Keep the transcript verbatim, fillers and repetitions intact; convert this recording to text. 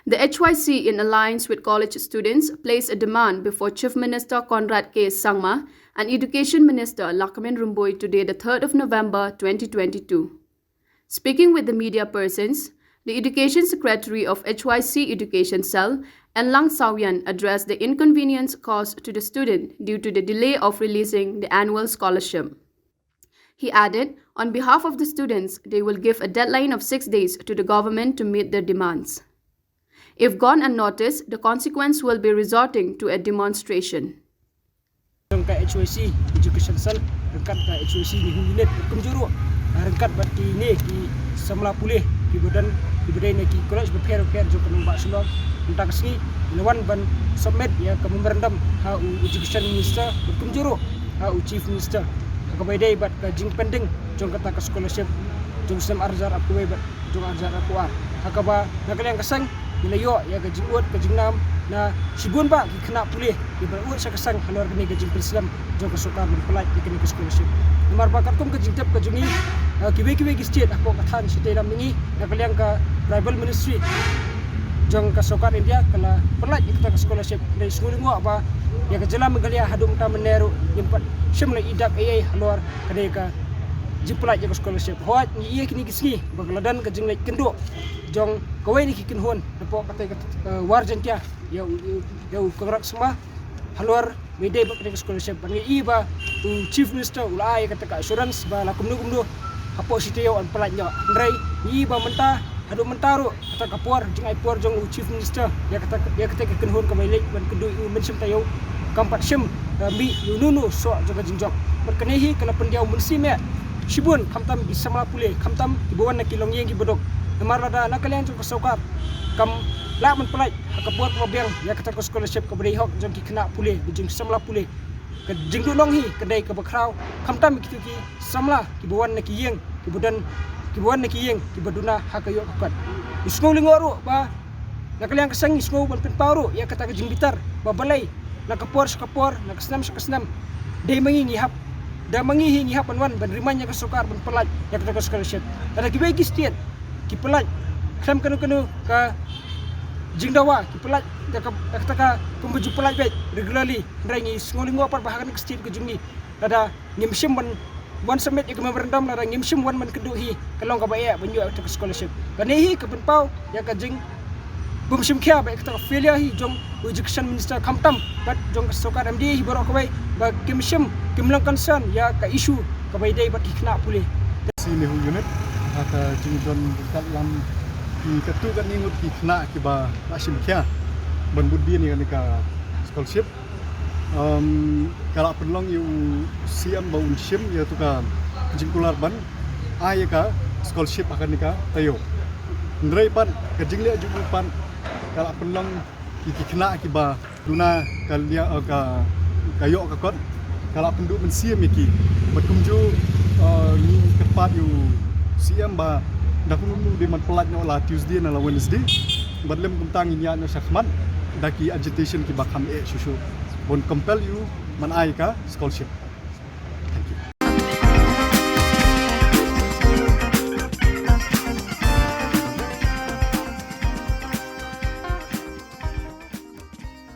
The H Y C, in alliance with college students, placed a demand before Chief Minister Conrad K Sangma and Education Minister Lahkmen Rymbui today, the third of November twenty twenty-two. Speaking with the media persons, the Education Secretary of H Y C Education Cell, Enlang Sawian, addressed the inconvenience caused to the student due to the delay of releasing the annual scholarship. He added, on behalf of the students, they will give a deadline of six days to the government to meet their demands. If gone unnoticed, the consequence will be resorting to a demonstration. Jong ka H Y C Education Cell, ryngkat ka H Y C NEHU Unit, kumjuh ruh ryngkat bad kine ki samla pule kiba don, kiba dei na ki college bapher bapher jong ka nongbah Shillong, mynta ka sngi la wan ban submit ïa ka memorandum ha u Education Minister bad kumjuh ruh ha u Chief Minister ha kaba ïadei bad ka jingpending jong kata ka scholarship jong u snem ar hajar arphew wei bad jong ar hajar arphew ar. Ha kaba na ka liang ka seng ngi la ïoh ïa ka jingud ka jingnam na shibun bah ki khynnah pule kiba la ud sha ka seng halor kane ka jingpynslem jong ka sorkar ban pynlait ïa kane ka scholarship. Namar ba katkum ka jingtip ka jong ngi, eh, kiwei kiwei ki state hapoh ka thaiñ shatei lam ngi, na ka liang ka Tribal Ministry jong ka sorkar India ka la pynlait ïa kata ka scholarship. Hynrei sngewlyngngoh ba ïa ka jylla Meghalaya haduh mynta mynne ruh ngim pat shym la i dak ei ei halor kane ka jingpynlait ïa ka scholarship. Hooid ngi ïa kine ki sngi ba ka la don ka jingleit kynduh jong kawei na ki kynhun hapoh katei ka, eh, War Jaintia ïa u, ïa u Conrad Sangma halor ba ïadei bad kane ka scholarship. Bad ngi i ba u Chief Minister u la ai kata ka assurance ba la kumno kumno hapoh shi taïew yn pynlait noh. Hynrei ngi i ba mynta, haduh mynta ruh kata ka por, jingai por jong u Chief Minister ïa kata, ïa kata ka kynhun kaba ïaleit ban kynduh ïa u mynsiem taïew kam pat shym, eh, mih ïa uno uno soh jong ka jingjop. Bad kane hi ka la pyndiaw mynsiem eh shibun, khamtam ki samla pule, khamtam kiba wan na ki longïing kiba duk. Namar lada na ka liang jong ka sorkar kam lah ban pynlait ha ka por kaba biang ïa kata ka scholarship kaba dei hok jong ki khynnah pule, jong ki samla pule, ka jingduhnong hi ka dei kaba khraw, khamtam kito ki samla kiba wan na ki ïing kiba don, kiba wan na ki ïing kiba duna ha ka ïoh ka kot. Ngi sngewlyngngoh ruh ba na ka liang ka seng ngi sngew ban pynpaw ruh ïa kata ka jingbitar ba balei na ka por sha ka por, na ka snem sha ka snem, dei ma ngi ngi hap, da ma ngi hi ngi hap ban wan ban remind ïa ka sorkar ban pynlait ïa kata ka scholarship. Lada kiwei ki state ki pynlait khlem kano kano ka jingdawa, ki pynlait da ka, da kata ka kumba ju pynlait beit regularly. Hynrei ngi sngewlyngngoh pat ba ha kane ka state ka jong ngi lada ngim shym ban wan submit ïa ka memorandum, lada ngim shym wan ban kynduh hi ka long kaba eh ban ïoh ïa kata ka scholarship. Kane hi ka pynpaw ïa ka jing bym shim khia ba ïa kata ka failure hi jong u Education Minister khamtam bad jong ka sorkar M D A hi baroh kawei ba kim shim, kim long concern ïa ka issue kaba ïadei bad ki khynnah pule. H Y C NEHU Unit, ha ka jingdon kat lam ki katto katne ngut ki khynnah kiba la shim khia ban bud biang ïa kane ka scholarship. Um, ka la pynlong ïa u C M ba un shim ïa tu ka jingkular ban ai ïa ka scholarship ha kane ka taïew. Hynrei pat ka jingleh jong u pat ka la pynlong ïa ki khynnah kiba duna ka lia, eh, ka, ka ïoh ka kot, ka la pynduh mynsiem ïa ki. Bad kumjuh, eh, ngi kyrpad ïa u C M ba da kumno kumno dei ban pynlait noh la Tuesday ne la Wednesday. Bad lym kumta ngin ïaid noh shakhmat da ki agitation kiba kham eh shuh shuh ban compel ïa u ban ai ka scholarship.